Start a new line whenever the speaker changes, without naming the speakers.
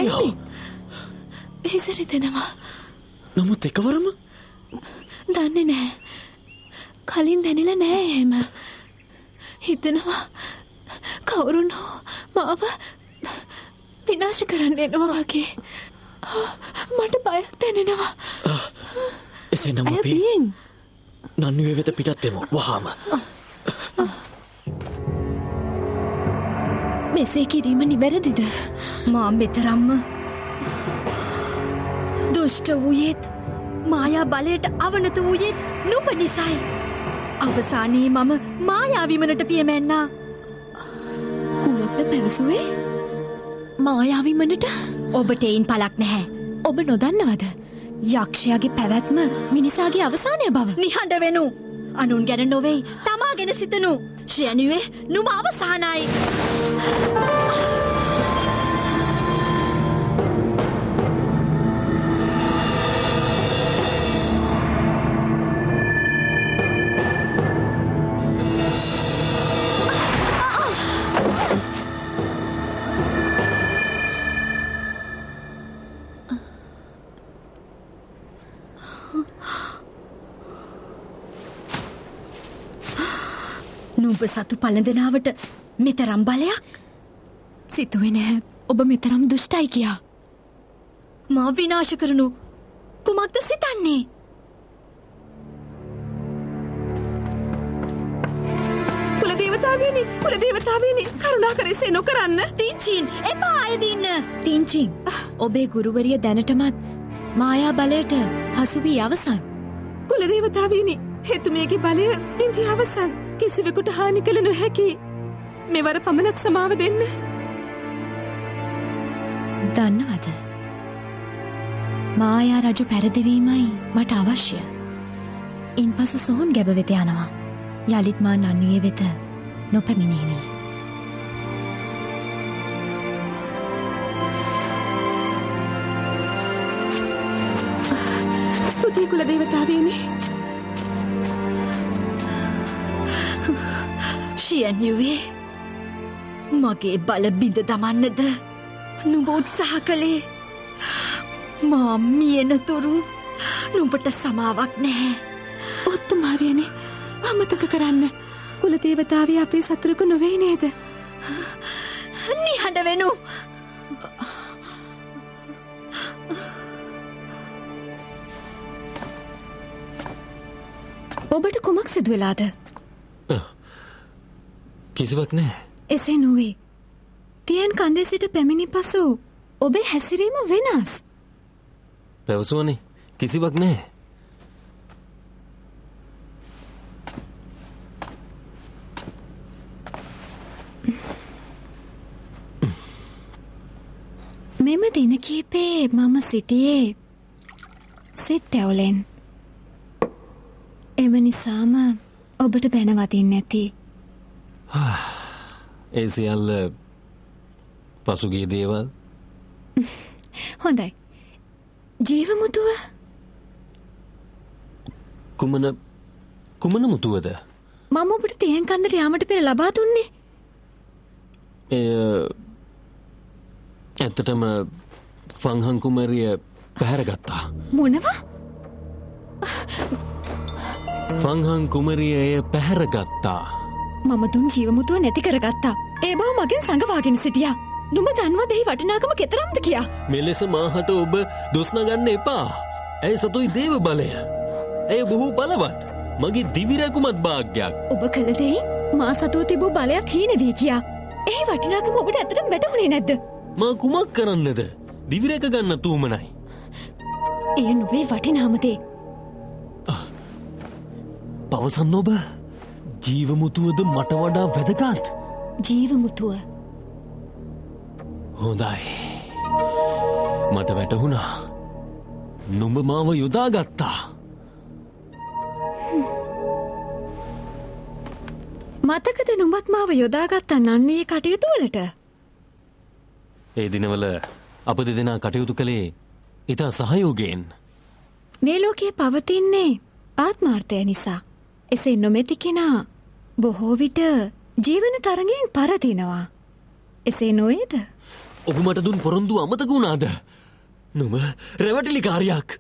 දැනෙන්නේ?
හිස රිදෙනවා.
නමුත් එකවරම
දන්නේ නෑ. කලින් දැනිලා නෑ එහෙම. හිතෙනවා කවුරුන් හෝ මාව විනාශ කරන්න එනවා වගේ. මට බයක් දැනෙනවා.
එසේනම් අපි නන්නුවේ වෙත පිටත් වෙමු වහාම.
මෙසේ කිරීම නිවැරදිද?
මා මෙතරම්ම දුෂ්ට වූයේත් මායා බලයට අවනත වූයේත් නුඹ නිසයි. අවසානයේ මම මායා විමනට පියමැන්නා.
කුමක්ද පැවසුවේ? මායා විමනට?
ඔබට එයින් පළක් නැහැ.
ඔබ නොදන්නවද? යක්ෂයාගේ පැවැත්ම මිනිසාගේ අවසානය බව.
නිහඬ වෙනු. අනුන් ගැන නොවේ, තමා ගැන සිතනු. ශ්‍රේණියේ නුඹ අවසానයි. නුඹ සතු පළඳනාවට මෙතරම් බලයක්?
සිතුවේ නෑ ඔබ මෙතරම් දුෂ්ටයි කියා.
මා විනාශ කරනු කුමක්ද සිතන්නේ?
කුල දේවතාවියනි, කුල දේවතාවියනි, කරුණාකර එසේ නොකරන්න.
තින්චින්, එපා අයදින්න.
තින්චින්, ඔබේ ගුරුවරිය දැනටමත් මායා බලයට හසු වී අවසන්.
කුල දේවතාවියනි, එතුමියගේ බලය බිඳී අවසන්. කිසිවෙකුට හානි කළ නොහැකි. මෙවර පමණක් සමාව දෙන්න.
දන්නවද? මායා රජු පැරදිවීමයි මට අවශ්‍ය. ඉන්පසු සොහොන් ගැබ වෙත යනවා. යලිත් මා නන්නුයේ වෙත නොපැමිණෙමි.
ස්තුතියි කුල දේවතාවියනි.
ශියන්යුවේ, මගේ බල බිඳ දමන්නද නුඹ උත්සාහ කළේ? මා මියෙනතුරු නුඹට සමාවක් නැහැ.
උත්තමාවියනි, අමතක කරන්න. කුල දේවතාවිය අපේ සතුරෙකු නොවේ නේද?
නිහඬ වෙනු.
ඔබට කුමක් සිදු වෙලාද?
කිසිවක් නෑ.
එසේ නොවේ. තියන් කන්දේ සිට පැමිණි පසු ඔබේ හැසිරීම වෙනස්.
පැවසුවනේ කිසිවක් නෑ.
මෙම දින කීපේ මම සිටියේ සිත් තැවුලෙන්. එම නිසාම ඔබට බැන වදින්න ඇති.
ඒ සියල්ල පසුගිය දේවල්.
හොඳයි. ජීවමුතුව?
කුමන මුතුවද?
මම ඔබට තියන් කන්දට යාමට පෙර ලබා දුන්නේ.
එය ඇත්තටම ෆංහන් කුමරිය පැහැරගත්තා.
මොනවා?
ෆංහන් කුමරිය එය පැහැරගත්තා.
මම දුන් ජීවමුතුව නැති කරගත්තා. ඒ බව මගෙන් සඟවාගෙන සිටියා. නුඹ දන්නවද එහි වටිනාකම කෙතරම්ද කියා?
මෙලෙස මාහට ඔබ දොස් නගන්න එපා. ඇය සතුයි දේව බලය. ඇය බොහෝ බලවත්. මගේ දිවි රැකුමත් භාග්‍යයක්.
ඔබ කළ දෙයින් මා සතුව තිබූ බලයත් හීන වී ගියා. එහි වටිනාකම ඔබට ඇත්තටම වැටහුණේ නැද්ද?
මා කුමක් කරන්නද? දිවි රැක ගන්න තුමනයි.
එය නොවේ වටිනාම දේ.
පවසන්න ඔබ, ජීවමුතුවද මට වඩා වැදගත්?
ජීවමුතුව.
හොඳයි. මට වැටහුණා. නුඹ මාව යොදාගත්තා.
මතකද නුඹත් මාව යොදාගත්තා නන්නුයේ කටයුතු වලට?
ඒ දිනවල අප දෙදෙනා කටයුතු කළේ ඉතා සහයෝගයෙන්.
මේ ලෝකයේ පවතින්නේ ආත්මාර්ථය නිසා. එසේ නොමැති කෙනා බොහෝ විට ජීවන තරඟයෙන් පරදිනවා. එසේ නොවේද?
ඔබ මට දුන් පොරොන්දුව අමතක වුණාද? නුඹ රැවටිලිකාරියක්.